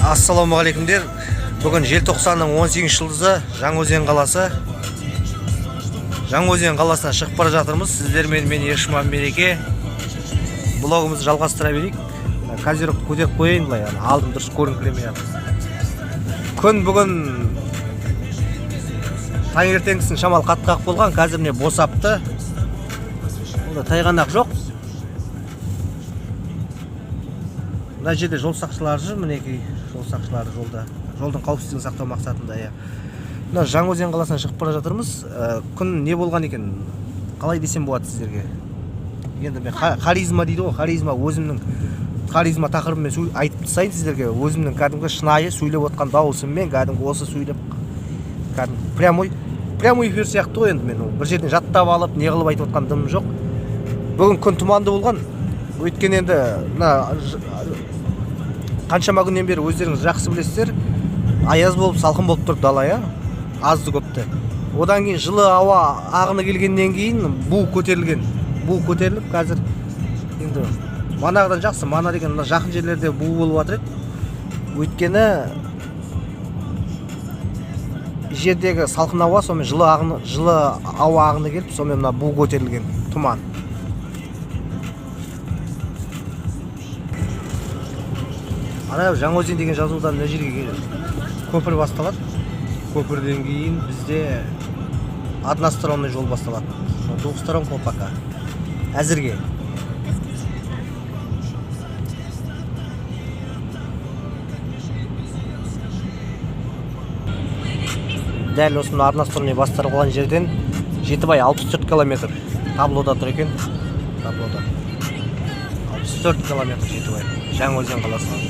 Ассалаумағалейкумдер. Бүгін желтоқсанның 18 жұлдызы, Жаңаөзен қаласы. Жаңаөзен қаласынан шығып бара жатырмыз. Сіздермен мен, Ершіман Мереке. Блогымызды жалғастыра берейік. Мына козырёкті көтеріп қояйын былай, ана алдым дұрыс көріңкіремей жатыр. Күн бүгін таңертеңгісін шамал қатқақ болған, қазір міне босапты. Онда тайғанақ жоқ. Мына жерде жол сақшылары жүр, мінекей, жол сақшылары жолда. Жолдың қауіпсіздігін сақтау мақсатында, иә. Мына Жаңаөзен қаласынан шығып бара жатырмыз. Күн не болған екен? Қалай десем болады сіздерге? Енді мен харизма дейді ғой, харизма, өзімнің харизма тақырыбымен айтып тастайын сіздерге. Өзімнің кәдімгі шынайы сөйлеп отқан дауысыммен, кәдімгі осы сөйлеп, кәдімгі прямой эфир сияқты ғой. Енді мен ол бір жерден жаттап алып, не қылып айтып отқан дымым жоқ. Бүгін күн тұманды болған. Өйткені енді мына қаншама күннен бері, өздеріңіз жақсы білесіздер, аяз болып, салқын болып тұр дала, иә, азды көпті. Одан кейін жылы ауа ағыны келгеннен кейін бу көтерілген. Бу көтеріліп, қазір енді манағыдан жақсы. Мана деген мына жақын жерлерде бу болып жатыр еді. Өйткені жердегі салқын ауа, сонымен жылы ағыны, жылы ауа ағыны келіп, сонымен мына бу көтерілген, тұман. Ана Жаңаөзен деген жазудан мына жерге көпір басталады. Көпірден кейін бізде односторонний жол басталады. Двухсторонка пока әзірге. Дәл осы мына односторонний басталған жерден Жетібай 64 километр, таблода тұр екен, таблода 64 километр Жетібай Жаңаөзен қаласынан.